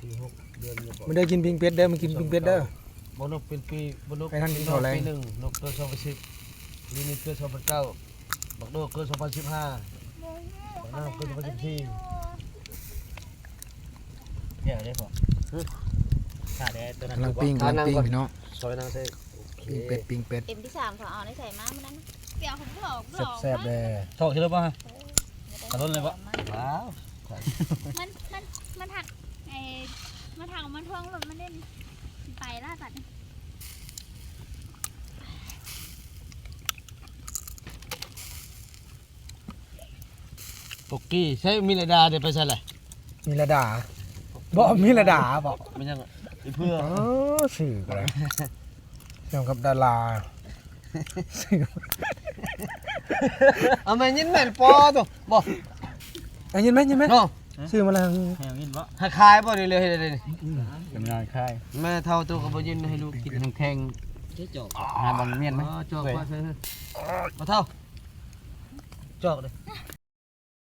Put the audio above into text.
ປີຫົກເດືອນຢູ່ບໍ່? ມາເດີ ກິນປີ້ງເປັດເດີ ມາກິນປີ້ງເປັດເດີ. ບໍ່ນົກເປັນປີ ບໍ່ນົກ ໄປທາງກິນເຂົ້າແລງ ປີໜຶ່ງ ນົກເກີດສອງພັນສິບ ລີມິດເກີດສອງພັນເກົ້າ ບັກໂດເກີດສອງພັນສິບຫ້າ ບັກນາວເກີດສອງພັນສິບສີ່. ແກ້ວເດ້ພໍ່. ຫຶ? ຖ້າແດ່ຕົວນັ້ນ ກຳລັງປີ້ງ ກຳລັງປີ້ງ ພີ່ນ້ອງ ຊອຍນາງໃສ່. ໂອເຄ ປີ້ງເປັດ ປີ້ງເປັດ ເອັມທີສາມ ເຂົາເອົາໃນໃສ່ມາມື້ນັ້ນ. ປຽກ ເຂົາບອກ ບອກ ແຊບໆເດີ. ຖອກເຫັນແລ້ວບໍ່? ເອີ ກະລົ້ນເລີຍບໍ່? ວ້າວ ມັນ ມັນ ມັນຫັກ ໄອ້ ມັນຫັກ ມັນທວງລົດມັນເດ້ ໄປລະບັດນີ້. ປົກກີ້ ໃຊ້ມິລະດາເດ້ ໄປໃສລະ? ມິລະດາ ບໍ່ ມິລະດາບໍ່? ແມ່ນຫຍັງ? ອີເພື່ອ ເອີ ຊື່ກໍໄດ້ ສ່ຽວກັບດາລາ. ເອົາແມ່ນຍິນແມ່ນບໍ່ໂຕ ບໍ່ ເອົາຍິນແມ່ນ ຍິນແມ່ນເນາະ. ຊື້ມາແລ້ວ ໃຫ້ຍິນບໍ່? ໃຫ້ຂາຍບໍ່ນີ້ ເລີຍເຮັດໄດ້ນີ້? ອືມ ກຳລັງຂາຍ. ແມ່ເຖົ້າໂຕກໍບໍ່ຍິນ ໃຫ້ລູກກິນ ແຂງໆ ຈອກ ຫາບັງມຽນໄໝ? ເອີ ຈອກ ເອີ ໄປ ເອີ ບໍ່ເຖົ້າ ຈອກເດ້.